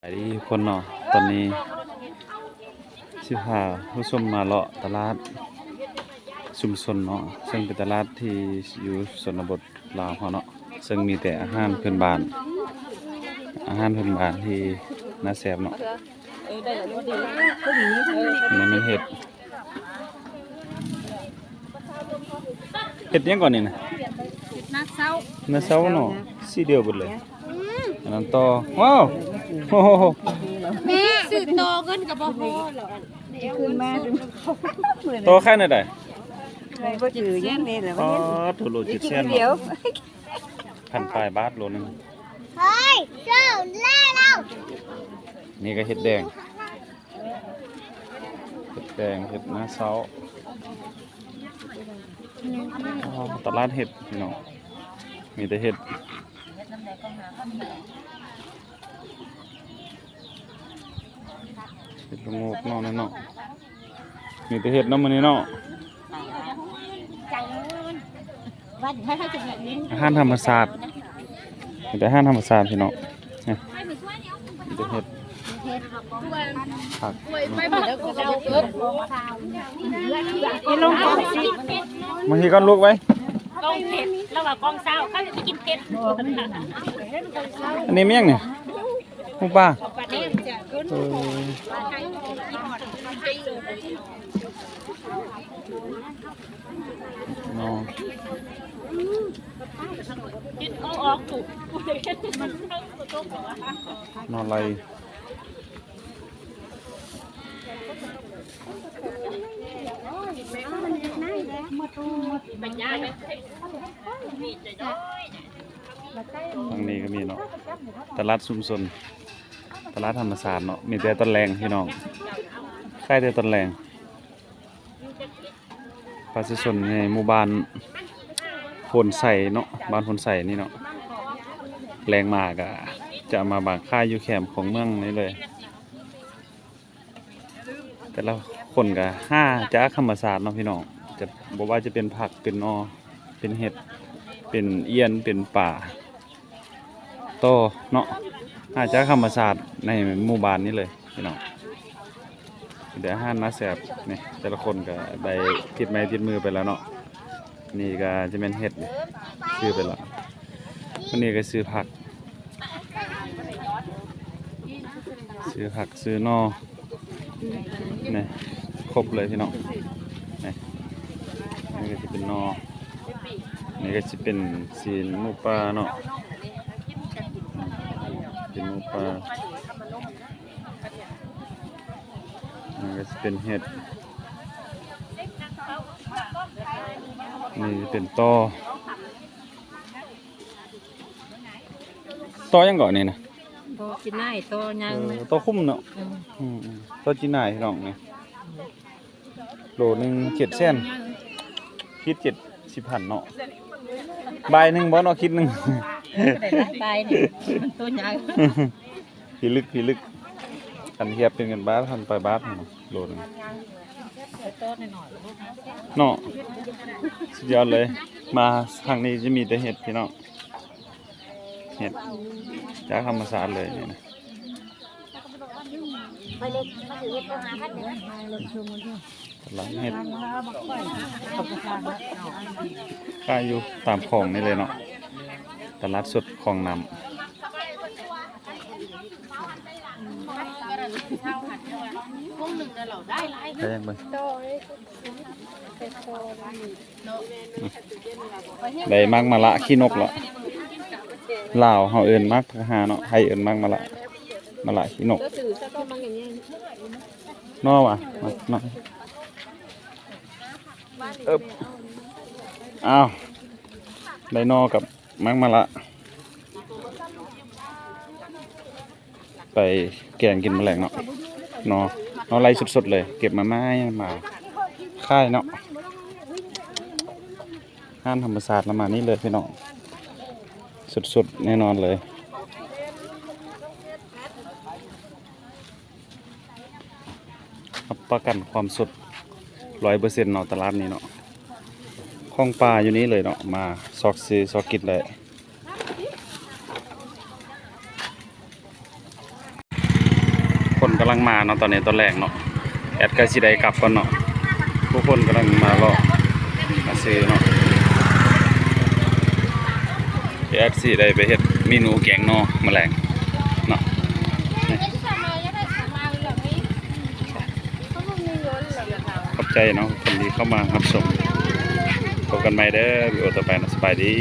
ສະບາຍດີທຸກຄົນເນາະ, ຕອນນີ້ຊິພາຜູ້ຊົມມາເລາະຕະຫຼາດຊຸມຊົນເນາະ, ເຊິ່ງເປັນຕະຫຼາດທີ່ຢູ່ຊົນນະບົດລາວເຮົາເນາະ, ເຊິ່ງມີແຕ່ອາຫານພື້ນບ້ານ, ອາຫານພື້ນບ້ານທີ່ໜ້າແຊບເນາະ. ອັນນີ້ແມ່ນເຫັດ ເຫັດຫຍັງກ່ອນນີ້ນະ? ເຫັດນາເຊົາ ນາເຊົາເນາະ, ສີດຽວເບິດເລີຍ. ອັນນັ້ນຕໍ່ ວ້າວ ໂອ້ໂຫ ແມ່ຊື້ຕໍ່ເງິນກໍບໍ່ພໍແລ້ວ. ຂຶ້ນມາ ຕໍ່ຂາຍແນວໃດ? ບໍ່ຈື່ຫຍັງນີ້ແຫຼະ ອໍ ໂທໂລ ເຈັດແສນເນາະ. ດຽວ ພັນປາຍບາດໂລໜຶ່ງ. ເຮີ້ຍ ເຈົ້າແລ້ວ ນີ້ກໍເຫັດແດງ ເຫັດແດງ ເຫັດນາເຊົາ. ອໍ ຕະຫຼາດເຫັດພີ່ນ້ອງ, ມີແຕ່ເຫັດ ເຫັດລະໂງກເນາະ ເນາະ. ມີແຕ່ເຫັດເນາະມື້ນີ້ເນາະ. ອາຫານທຳມະຊາດ ມີແຕ່ອາຫານທຳມະຊາດພີ່ນ້ອງ. ນີ້ ມີແຕ່ເຫັດ ຜັກ ມາພີ້ກ່ອນລູກໄວ້. ກ່ອງເຜັດ ລາວວ່າກ່ອງຊາວ ເຂົາຊິກິນເຜັດ. ອັນນີ້ແມ່ນຫຍັງນີ້? ໝູປ່າ ເອີ ເນາະ ເອົາອອກ ໜໍ່ໄລ່ ທາງນີ້ກໍມີເນາະ ຕະຫຼາດຊຸມຊົນ ຕະຫຼາດທຳມະຊາດເນາະ. ມີແຕ່ຕອນແລງພີ່ນ້ອງ ຂາຍແຕ່ຕອນແລງ. ປະຊາຊົນໃນໝູ່ບ້ານໂພນໄຊເນາະ ບ້ານໂພນໄຊນີ້ເນາະ ແລງມາກໍຈະມາວາງຂາຍຢູ່ແຄມຂອງເມືອງນີ້ເລີຍ. ແຕ່ລະຄົນກໍຫາຈາກທຳມະຊາດເນາະພີ່ນ້ອງ, ຈະ ບໍ່ວ່າຈະເປັນຜັກ ເປັນໜໍ່ ເປັນເຫັດ ເປັນອຽນ ເປັນປາ ຕໍ່ເນາະ, ຫາຈາກທຳມະຊາດໃນໝູ່ບ້ານນີ້ເລີຍພີ່ນ້ອງ. ມີແຕ່ອາຫານໜ້າແຊບນີ້, ແຕ່ລະຄົນກໍໄດ້ຕິດໄມ້ຕິດມືໄປແລ້ວເນາະ. ນີ້ກໍຈະແມ່ນເຫັດ ຊື້ໄປແລ້ວ. ອັນນີ້ກໍຊື້ຜັກ ຊື້ຜັກຊື້ໜໍ່ ນີ້ ຄົບເລີຍພີ່ນ້ອງ. ນີ້ ນີ້ກໍຊິເປັນໜໍ່, ນີ້ກໍຊິເປັນຊີ້ນໝູປ່າເນາະ, ຊີ້ນໝູປ່າ. ນີ້ກໍຊິເປັນເຫັດ, ນີ້ເປັນຕໍ. ຕໍຫຍັງເກາະນີ້ນະ? ຕໍຈີ່ໜ່າຍ ຕໍຫຍັງ ເອີ ນະ? ຕໍຂຸມເນາະ. ອືມ ອືມ ອືມ ຕໍຈີ່ໜ່າຍພີ່ນ້ອງນີ້. ໂລໜຶ່ງເຈັດແສນ ຂີດເຈັດສິບພັນເນາະ. ບາຍໜຶ່ງບໍ່ເນາະ ຂີດໜຶ່ງ ບາຍໜຶ່ງ ມັນໂຕໃຫຍ່. ພິລຶກ ພິລຶກ ຄັນທຽບເປັນເງິນບາດ ພັນປາຍບາດເນາະ ໂລໜຶ່ງເນາະ. ສຸດຍອດເລີຍ. ມາທາງນີ້ຈະມີແຕ່ເຫັດພີ່ນ້ອງ, ເຫັດຈາກທຳມະຊາດເລີຍນີ້ນະ. ຕະຫຼາດເຫັດ ຂາຍຢູ່ຕາມຂອງນີ້ເລີຍເນາະ, ຕະຫຼາດສົດຂອງນ້ຳ. ໄດ້ຫຍັງເບິ່ງ? ໄດ້ໝາກມະລະຂີ້ນົກລະ. ລາວເຮົາເອີ້ນໝາກຜັກຫາເນາະ, ໄທເອີ້ນໝາກມະລະ ມະລະຂີ້ນົກ. ໜໍ່ຫວາ? ມາ ມາ ເອີບ ອ້າວ ໄດ້ໜໍ່ກັບ ໝາກມະລະ ໄປແກງກິນມື້ແລງເນາະ. ເນາະ ເຮົາໄລ່ສົດໆເລີຍ, ເກັບມາໃໝ່ມາຂາຍເນາະ. ຮ້ານທຳມະຊາດລະມານີ້ເລີຍພີ່ນ້ອງ, ສົດໆແນ່ນອນເລີຍ. ຮັບປະກັນຄວາມສົດຮ້ອຍເປີເຊັນເນາະ ຕະຫຼາດນີ້ເນາະ. ຂອງປ່າຢູ່ນີ້ເລີຍເນາະ, ມາຊອກຊື້ຊອກກິນໄດ້. ຄົນກຳລັງມາເນາະ ຕອນນີ້ຕອນແລງເນາະ ແອດໃກ້ຊິໄດ້ກັບກ່ອນເນາະ ຜູ້ຄົນກຳລັງມາເລາະມາຊື້ເນາະ ແອດຊິໄດ້ໄປເຮັດເມນູແກງໜໍ່ມື້ແລງເນາະ ຂອບໃຈເນາະ ຄົນທີ່ເຂົ້າມາຮັບຊົມ ພົບກັນໃໝ່ເດີ ວິດີໂອຕໍ່ໄປເນາະ ສະບາຍດີ.